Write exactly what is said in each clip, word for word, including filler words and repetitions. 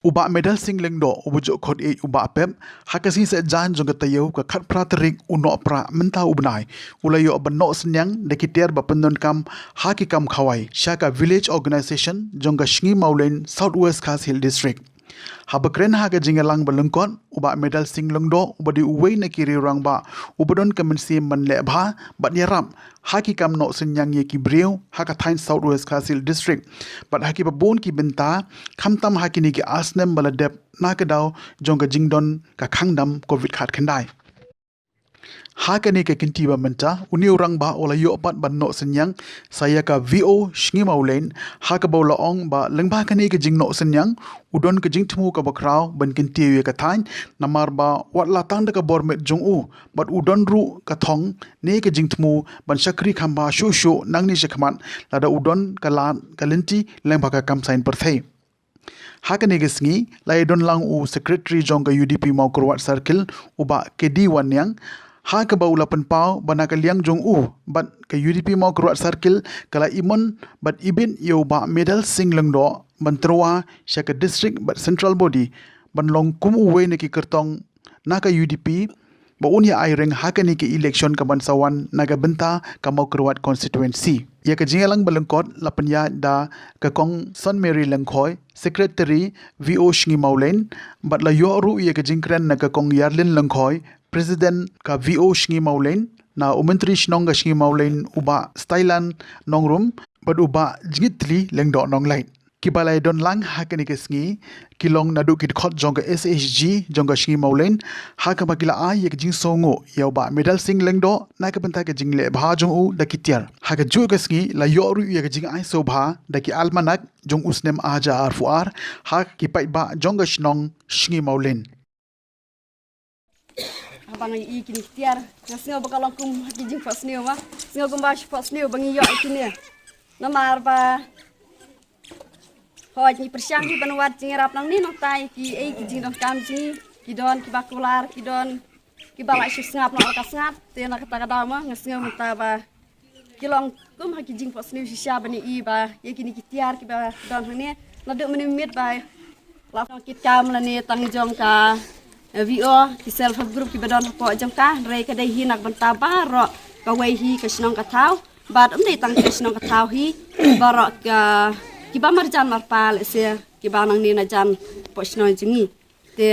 U Bah Medal Singh Lyngdoh, uba ju khot ïa u Bah Pep, ha ka sngi Saitjaiñ jong ka taïew ka khatphra tarik u Nohprah mynta u bnai, u la ïoh ban noh synñiang da ki tiar ba pyndonkam ha ki kam khawai sha ka Village Organisation jong ka Sngi Mawlein, South West Khasi Hills District. Haba kren ha ka jingïalang ba lyngkot, u Bah Medal Singh Lyngdoh, uba dei uwei na ki riew rangbah uba don ka mynsiem ban leh bha bad ïarap ha ki kam noh synñiang ïa ki briew ha ka thaiñ South West Khasi Hills District bad ha kiba bun ki bynta, khamtam ha kine ki ar snem ba la dep na ka daw jong ka jingdon ka khangdam Covid khatkhyndai. Ha kane ka kynti ba mynta, une u rangbah u la ïoh pat ban noh synñiang sa ïa ka V O Sngi Mawlein, ha kaba u la ong ba lyngba kane ka jingnoh synñiang, u don ka jingthmu kaba khraw ban kyntiew ïa ka thaiñ, namar ba wat la tang da ka bor met jong u bad u don ruh ka thong ne ka jingthmu ban shakri kham bha shuh shuh nangne shakhmat, lada u don ka lad ka lynti lyngba ka kam saiñ pyrthei. Ha kane ka sngi, la ïadon lang u Secretary jong ka U D P Mawkyrwat Circle, u Bah K D Wanniang, ha kaba u la pynpaw ba na ka liang jong u bad ka U D P Mawkyrwat Circle ka la imon bad ibit ïa u Bah Medal Singh Lyngdoh ban tyrwa sha ka District bad Central Body ban long kum uwei na ki kyrtong na ka U D P, ba un ïa aireng ha kane ka election kaban sa wan na ka bynta ka Mawkyrwat constituency. Ïa ka jingïalang ba lyngkot la pynïaid da ka Kong Son Mary Lyngkhoi, Secretary V O Sngi Mawlein, bad la ïoh ruh ïa ka jingkren na ka Kong Yarlin Lyngkhoi, President ka V O Sngi Mawlein, na u Myntri Shnong ka Sngi Mawlein u Bah Stylan Nongrum, bad u Bah Jngitli Lyngdoh Nonglait. Kiba la ïadon lang ha kane ka sngi ki long naduh ki dkhot jong ka S H G jong ka Sngi Mawlein, ha kaba ki la ai ïa ka jingsngewnguh ïa u Bah Medal Singh Lyngdoh na ka bynta ka jingleh bha jong u da ki tiar. Ha kajuh ka sngi la ïoh ruh ïa ka jingai sngewbha da ki almanach jong u snem ar hajar arphew ar ha ki paidbah jong ka shnong Sngi Mawlein. Haba nga ïohi kine ki tiar, nga sngew ba ka long kum ha ki jingphohsniew ma. Sngew kumba shu phohsniew ba ngi ïoh ïa kine. Namar ba hooid ngi pyrshang hi ban wad jingïarap nangne nangta ïa kiei ki jingdonkam jong ngi, ki don kiba kular, ki don kiba la shu sngap noh la ka sngap. Te na kata ka daw ma nga sngew mynta ba ki long kum ha ki jingphohsniew shisha ban ïohi ba ïa kine ki tiar kiba don hangne. Naduh mynne miet ba la long kit kam lane tang jong ka, eh, V O, ki self help group kiba don hapoh jong ka, hynrei ka dei hi na ka bynta baroh kawei hi ka shnong ka thaw. Bad ym dei tang ka shnong ka thaw hi, baroh ka kiba marjan marpa lehse kiba nangne na jan hapoh shnong jong ngi. Te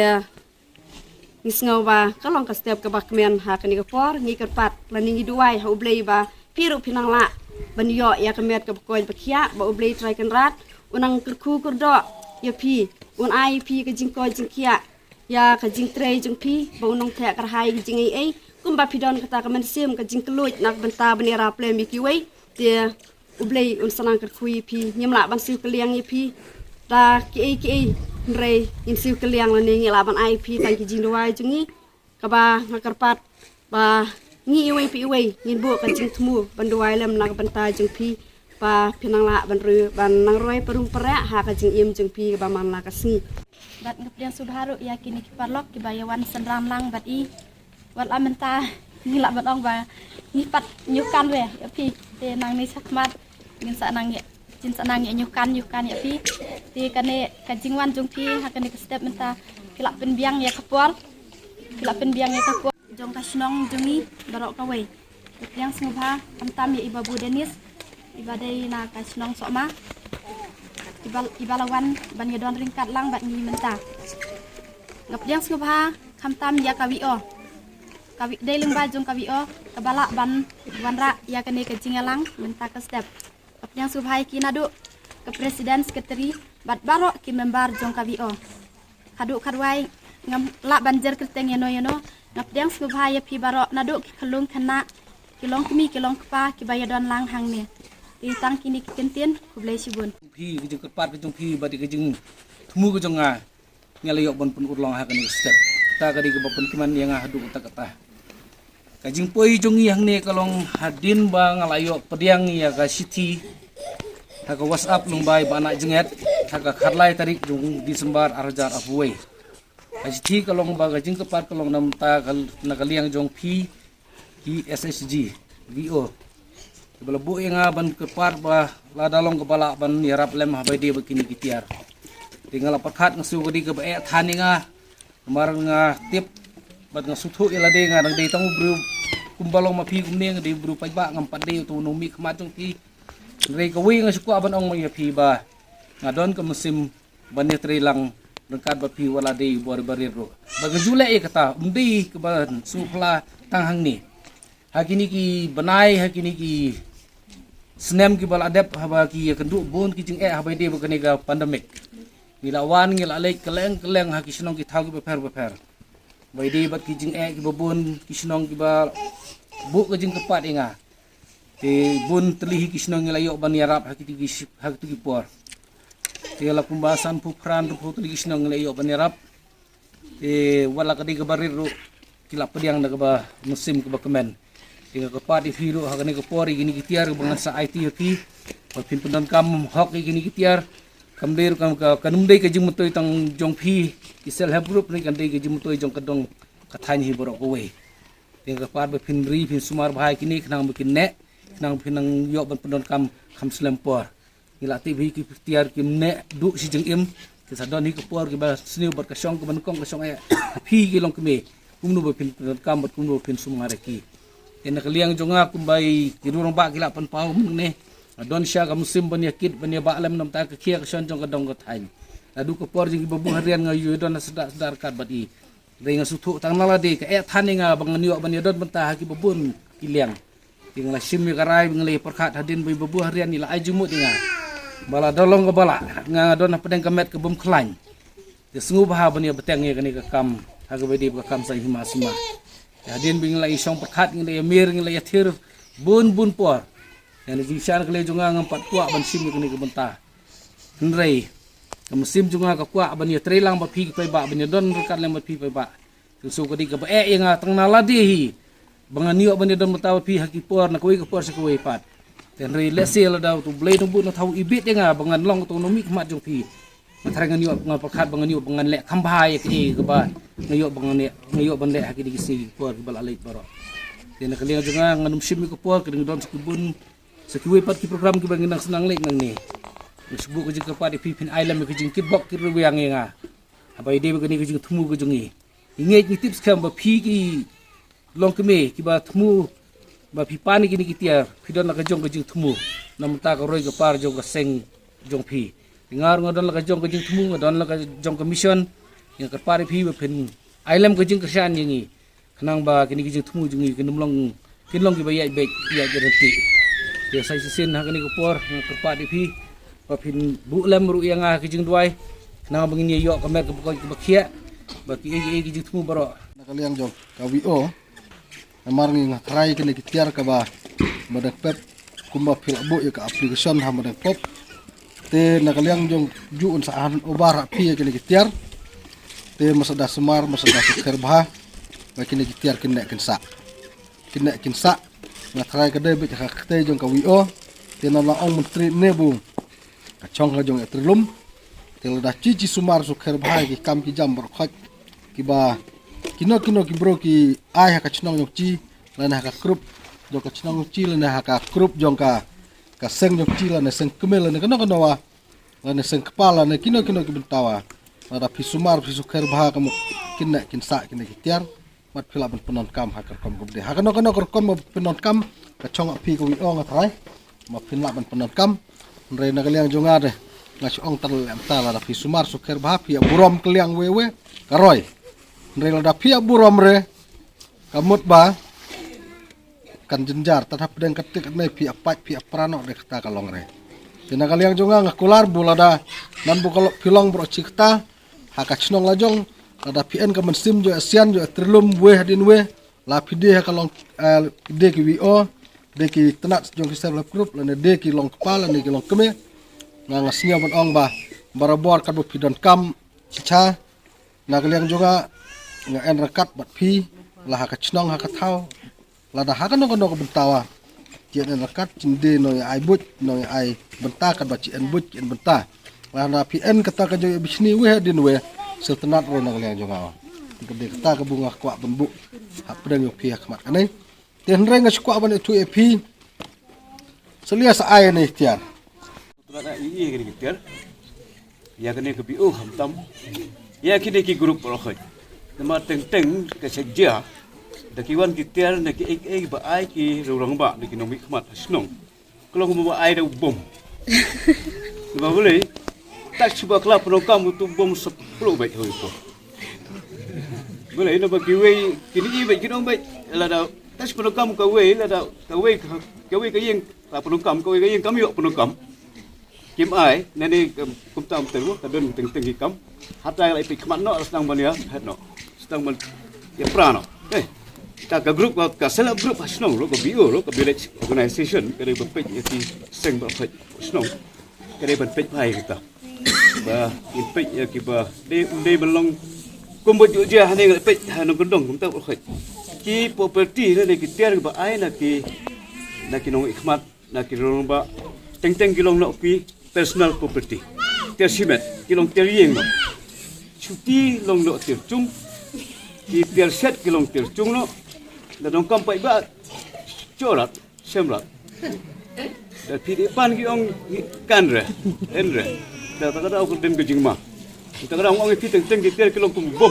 ngi sngew ba ka long ka step kaba kmen ha kane ka por, ngi kyrpad lane ngi duwai ha U Blei ba phi ruh phin nang lah ban ïoh ïa ka met kaba koit ba khiah, ba U Blei Trai Kynrad un nang kyrkhu kyrdoh ïa phi, un ai ïa phi ka jingkoit jingkhiah ïa ka jingtrei jong phi, ba un nang theh kyrhai ka jingaiei kumba phi don kata ka mynsiem ka jingkylluid na ka bynta ban ïarap lem ïa kiwei. Te U Blei un sa nang kyrkhu ïa phi, ngim lah ban siew kylliang ïa phi da kiei kiei, hynrei ngin siew kylliang lane ngi lah ban ai ïa phi tang ki jingduwai jong ngi, kaba nga kyrpad ba ngi iwei pa iwei ngin buh ka jingthmu ban duwai lem na ka bynta jong phi, ba phin nang lah ban roi, ban nang roi parum pareh ha ka jingim jong phi kaba man la ka sngi. Bad nga pdiang sngewbha ruh ïa kine ki paralok kiba ïa wan synran lang bad i. Wat la mynta ngi lah ban ong ba ngi pat ñiewkan re ïa phi. Te nangne shakhmat ngin sa nang ïa, ngin sa nang ïa ñiewkan, ñiewkan ïa phi. Te kane ka jingwan jong phi ha kane ka step mynta phi lah pynbiang ïa ka por, phi lah pynbiang ïa ka por jong ka shnong jong ngi baroh kawei. Nga pdiang sngewbha khamtam ïa i Babu Dennis, iba dei na ka shnong Sohma, iba, iba la wan ban ïa don ryngkat lang bad ngi mynta. Nga pdiang sngewbha khamtam ïa ka V O, ka V-, dei lyngba jong ka V O kaba lah ban wanrah ïa kane ka jingïalang mynta ka step. Nga pdiang sngewbha ïa ki naduh ka president, secretary bad baroh ki member jong ka V O. Haduh kharwai ngam lah ban jer kyrteng ïano ïano. Nga pdiang sngewbha ïa phi baroh naduh ki khyllung khynnah, ki longkmie ki longkpa kiba ïa don lang hangne. Te tang kine ki kyntien, khublei shibun. Phi, ka jingkyrpad ka jong phi bad ka jingthmu ka jong nga, nga la ïoh ban pynurlong ha kane ka step. Kata ka dei kaba pynkmen ïa nga haduh katta katta. Ka jingpoi jong ngi hangne ka long hadien ba nga la ïoh pdiang ïa ka shithi ha ka WhatsApp lyngba i Bah Naïjnget ha ka khatlai tarik jong December ar hajar arphew wei. Ka shithi ka long ba ka jingkyrpad ka long na ka bynta ka, na ka liang jong phi ki S H G, V O, kiba la buh ïa nga ban kyrpad ba lada long kaba lah ban ïarap lem ha ba ïadei bad kine ki tiar. Te nga la pyrkhat nga sngew ka dei kaba eh than ïa nga. Namar nga tip bad nga sngewthuh ïa lade nga dang dei tang u briew kumba long ma phi kumne, nga dei u briew paidbah, ngam pat dei uto u nongmihkhmat jong phi. Hynrei kawei nga shu kwah ban ong ïa phi ba nga don ka mynsiem ban ïatrei lang ryngkat bad phi wat la dei u bor ba rit ruh. Ba ka ju leh ïa kata, ym dei kaba sngewphylla tang hangne. Ha kine ki bnai, ha kine ki snem kiba la dep, haba ki ïakynduh bun ki jingeh haba ïadei bad kane ka pandemic, ngi la wan, ngi la leit kylleng kylleng ha ki shnong ki thaw kiba pher ba pher. Ba ïadei bad ki jingeh kiba bun, ki shnong kiba buh ka jingkyrpad ïa nga. Te bun tylli hi ki shnong ngi la ïoh ban ïarap ha kito ki shi-, ha kito ki por. Te la kumba sanphew phra hynriewphew tylli ki shnong ngi la ïoh ban ïarap. Te wat la ka dei kaba rit ruh, ki la pdiang da kaba mynsiem kaba kmen. Te nga kyrpad ïa phi ruh ha kane ka por, ïa kine ki tiar ba ngan sa aiti ha phi, ba phin pyndonkam hok ïa kine ki tiar. Kam dei ruh kam ka, kam dei ka jingmyntoi tang jong phi ki self help group, ne kan dei ka jingmyntoi jong ka dong ka thaiñ hi baroh kawei. Te nga kyrpad ba phin ri, phin sumar bha ïa kine khnang ba kin neh, khnang ba phin nang ïoh ban pyndonkam kham slem por. Ngi la tip hi ki tiar kim neh duh shi jingim. Ki sa don hi ka por kiba sniew bad ka shong kaba nyngkong ka shong eh. Phi ki longkmie, kumno ba phin pyndonkam bad kumno ba phin sumar ïa ki. Te na ka liang jong nga kumba ki rangbah ki la pynpaw mynne, nga don sha ka mynsiem ban ïakit ban ïabah lem namar ka khia ka shon jong ka dong ka thaiñ. Naduh ka por jong kiba buh harian nga ïoh don sdang sdang ryngkat bad i. Hynrei nga sngewthuh tang na lade ka eh than ïa nga ba ngan ïoh ban ïadon bynta ha kiba bun ki liang. Te nga la shim ïa ka rai, nga la ïa pyrkhat hadien ba i babu harian i la ai jingmut ïa nga ba lada long kaba lah, nga don hapdeng ka met ka bym khlaiñ, te sngewbha ban ïa bteng ïa kane ka kam ha kaba ïadei bad ka kam saiñ hima sima. Te hadien ba nga la ïa shong pyrkhat, nga la ïa mir, nga la ïa thir bun bun por, ïa kane jingshisha na ka liang jong nga ngam pat kwah ban shim ïa kane ka bynta. Hynrei ka mynsiem jong nga ka kwah ban ïatreilang bad phi ki paidbah, ban ïadon ryngkat lem bad phi paidbah. Te shu ka dei kaba eh ïa nga tang na lade hi ba ngan ïoh ban ïadon bynta bad phi ha ki por na kawei ka por sha kawei pat. Te hynrei lehse lada uto U Blei u nang bud nang thaw ibit ïa nga ba ngan long uto u nongmihkhmat jong phi, nga tharai ngan ïoh, nga pyrkhat ba ngan ïoh ba ngan leh kham bha ïa kaei kaba nga ïoh ba ngan leh, nga ïoh ban leh ha kine ki sngi ki por kiba la leit baroh. Te na ka liang jong nga ngan ym shim ïa ka por, ka dang don sa ki bun, sa kiwei pat ki program kiba ngi nang sdang leit nangne. Nga shu buh ka jingkyrpad ïa phi, phin ai lem ïa ka jingkitbok kitrwiang ïa nga haba ïadei bad kane ka jingthmu ka jong ngi. Ngi ngeit ngi tip skhem ba phi ki longkmie kiba thmu, ba phi pan ïa kine ki tiar, phi don la ka jong ka jingthmu na bynta ka roi ka par jong ka seng jong phi. Nga ruh nga don la ka jong ka jingthmu, nga don la ka jong ka mission. Nga kyrpad ïa phi ba phin ai lem ka jingkyrshan ïa ngi khnang ba kine ki jingthmu jong ngi kin ym long, kin long kiba ïaid beit ïaid ryntih. Te sa shisien ha kane ka por nga kyrpad ïa phi ba phin buh lem ruh ïa nga ha ki jingduwai khnang ba ngin ïa ïoh ka met ka ba koit ka ba khiah, ba kiei kiei ki jingthmu baroh. Na ka liang jong ka V O, namar ngi nga tharai kine ki tiar kaba, ba dang pep kumba phi la buh ïa ka application ha Madengpop. Te na ka liang jong ju un sa hand over ha phi ïa kine ki tiar. Te masa da sumar, masa da sukher bha ba kine ki tiar kin neh kin sah. Kin neh kin sah. Nga tharai ka dei beit ha ka kti jong ka V O. Te na la ong Myntri ne bu ka chong ka jong ïa Trilum. Te lada chi chi sumar sukher bha ïa ki kam ki jam baroh khoit kiba kino kino ki bro ki ai ha ka chnong jong chi, lane ha ka group jong ka chnong jong chi, lane ha ka group jong ka, ka seng jong chi, lane seng kmie, lane kano kano wa, lane seng kpa, lane kino kino ki bynta wa. Lada phi sumar phi sukher bha ka mut kin neh kin sah kine ki tiar. Mat phi lah ban pyndonkam ha ka rukom kaba dei. Ha kano kano ka rukom ba pyndonkam, ka chong ha phi ka V O nga tharai ba phin lah ban pyndonkam. Hynrei na ka liang jong nga de, nga shu ong tang lem ta, lada phi sumar sukher bha phi ïa burom ka liang wei wei ka roi. Hynrei lada phi ïa burom re ka mut ba kan jynjar, tad hapdeng kata kane phi ïa pait phi ïa pra noh de, kata ka long re. Te na ka liang jong nga nga kular bu lada nan bu ka lo-, phi long baroh chi kata ha ka chnong la jong, lada phi en ka mynsiem jong ïa sian jong ïa Trilum wei hadien wei, la phi die ha ka long, eh, die ki V O, die ki tnat jong ki self help group, lane die ki long kpa, lane ki long kmie. Nga nga sngew ban ong ba barabor katba phi donkam chicha, na ka liang jong nga nga en ryngkat bad phi, la ha ka chnong ha ka thaw, lada ha kano kano ka bynta wa. Ki en ryngkat, kin die nongïaai buit, nongïaai bynta, katba ki en buit ki en bynta. Lada phi en kata ka jong ïa bishni wei hadien wei, sngewtynnat ruh na ka liang jong nga. Ka dei kata ka bu nga kwah ban buh hapdeng jong phi ha khmat kane. Te hynrei nga shu kwah ban ïathuh ïa phi, syllia sa ai ne tiar. Tnat ïa i kine ki tiar. ïa kane ka B O khamtam, ïa kine ki group baroh khoit. Namar teng teng ka sha jia da ki wan ki tiar na ki ei ei ba ai ki rangbah na ki nongmihkhmat ha shnong. Ka long kumba ai da u bom. Namar balei? Tang shu ba khlap pyndonkam utu u bom sa pynlut beit ha kawei por. Balei? Namar kiwei kine i beit ki nong beit, lada tang shu pyndonkam kawei, lada kawei ka, kawei ka ïing khlap pyndonkam, kawei ka ïing kam ïoh pyndonkam. Kim ai, nane, kum, kumta ym tyrwa, ka don teng teng ki kam. Hata la ïa peit khmat noh, sdang ban ïa, het noh. Sdang ban ïa pra noh. Eh, ka, ka group, ka, ka self help group ha shnong ruh, ka B O ruh, ka village organization, ka dei ban peit ïa ki seng baroh khoit shnong. Ka dei ban peit bha ïa kita. Ba, kin peit ïa ki ba, dei, dei ban long kum ba ju jia hangne, peit ha nongkyndong kumta baroh khoit. Ki property nane ki tiar ba ai na ki, na ki nongmihkhmat, na ki rangbah, teng teng ki long na u pi personal property. Tiar shimet ki long tiar ïing noh. Shuti long noh tiar chung. Ki tiar shet ki long tiar chung noh. Da donkam paidbah, chorat, shemrat. Da phi dei pan ki ong kan re, en re. Da ta ka daw ka dem ka jingma. Ta ka daw ong ïa phi teng teng ki tiar ki long kum bom.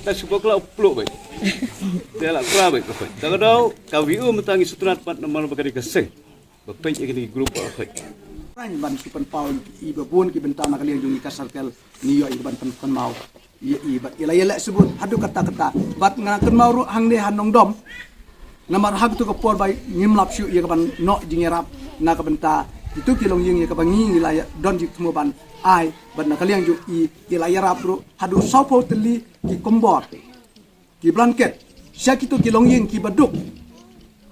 Ta shu ba khlap pynlut beit. Te la kra beit ka khoit. Ta ka daw ka B O mynta ngi sngewtynnat pat namar ba ka dei ka seng. Ba peit ïa kine ki group baroh khoit. Rang ban shu pynpaw i ba bun ki bynta na ka liang jong i ka circle ngi ïoh i ban pyn, pynpaw. Ïa i bad i la ïaleh subut haduh katta katta. Bad nga kynmaw ruh hangne ha Nongdom. Namar ha katu ka por ba ngim lap shuh ïa ka ban noh jingïarap na ka bynta kitu ki longïing ïa kaba ngi ngi la ïa don jingthmu ban ai bad na ka liang jong i i la ïarap ruh haduh sawphew tylli ki kombor. Ki blanket, sha kitu ki longïing kiba duk.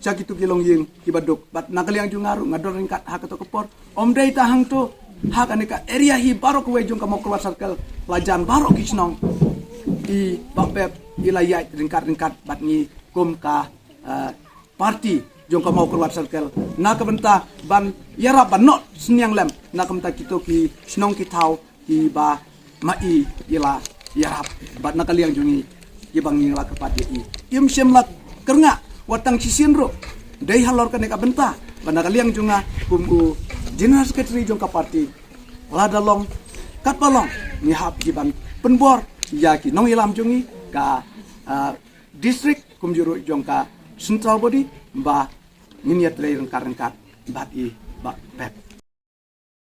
Sha kitu ki longïing kiba duk. Bad na ka liang jong nga ruh nga don ryngkat ha kato ka por. Ym dei tang hangto, ha kane ka area hi baroh kawei jong ka Mawkyrwat Circle, la jan baroh ki shnong. I Bah Pep i la ïaid ryngkat ryngkat bad ngi kum ka, eh, party jong ka Mawkyrwat Circle na ka bynta ban ïarap ban noh synñiang lem na ka bynta kitu ki shnong ki thaw kiba ma i i la ïarap bad na ka liang jong i kiba ngi la kyrpad ïa i. Im shym la kyrngah wat tang shisien ruh. Dei halor kane ka bynta ba na ka liang jong nga kum u General Secretary jong ka party, lada long katba long ngi hap hi ban pynbor ïa ki nongïalam jong i ka, ah, district kumjuh ruh jong ka central body ba ngin ïatrei ryngkat ryngkat bad i Bah Pep.